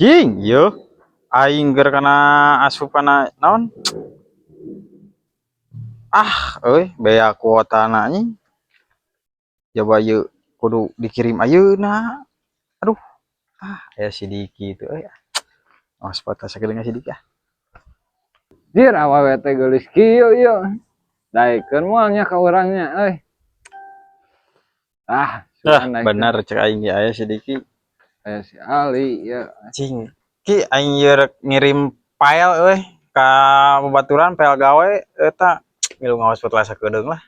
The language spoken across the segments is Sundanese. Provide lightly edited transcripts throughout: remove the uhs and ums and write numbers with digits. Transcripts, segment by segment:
Jing, ieu aing keur kana asupana naon? Ah, euy, bea kuotana anjing. Coba ieu kudu dikirim ayeuna. Aduh. Ah, aya si Diki itu euy. Hotspot sakedeung si Diki ah. Jir, awewe teh geulis kieu ieu. Daekeun moal nya ka urang nya euy. Ah, Ah, sugan daekeun. Bener cek aing ge aya si Diki. Aya si Ali ieu. Cing, Ki, aing ieu rek ngirim file euy ka babaturan, file gawe eta, milu ngahotspot lah sakedeung lah.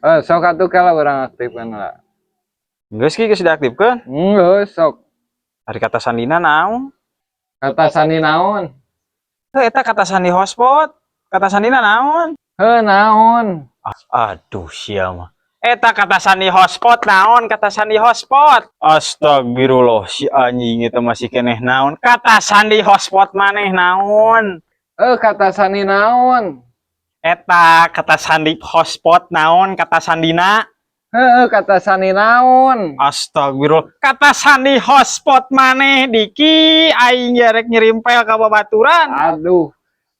Eh, sok atuh, kala urang aktifkeun lah. Geus, Ki, geus diaktifkeun. Geus, sok. Ari kata sandina naon? Kata sandi naon? Heuh, eta kata sandi hotspot. Kata sandina naon? Heuh, naon? Aduh, sia mah. Eta kata sandi hotspot naon? Kata sandi hotspot. Astagfirullah, si anjing itu masih keneh naon? Kata sandi hotspot maneh naon? Eh, kata sandi naon? Eta kata sandi hotspot naon? Kata sandina? Heuh, kata sandi naon? Astagfirullah. Kata sandi hotspot maneh, Diki, aing rek ngirim file ka babaturan. Aduh.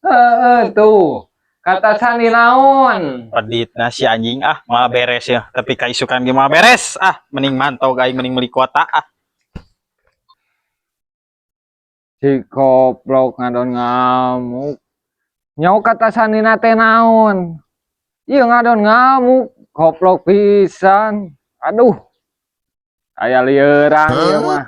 Heeh tuh. Kata sandi naon? Peditna si anjing ah, moal beres ya. Tapi kaisukan ge moal beres ah, mending mantau aing, mending meuli kuota ah. Si koplok ngadon ngamuk. Nyaho kata sandina teh naon? Ieu ngadon ngamuk, koplok pisan. Aduh. Aya lieuran ieu mah.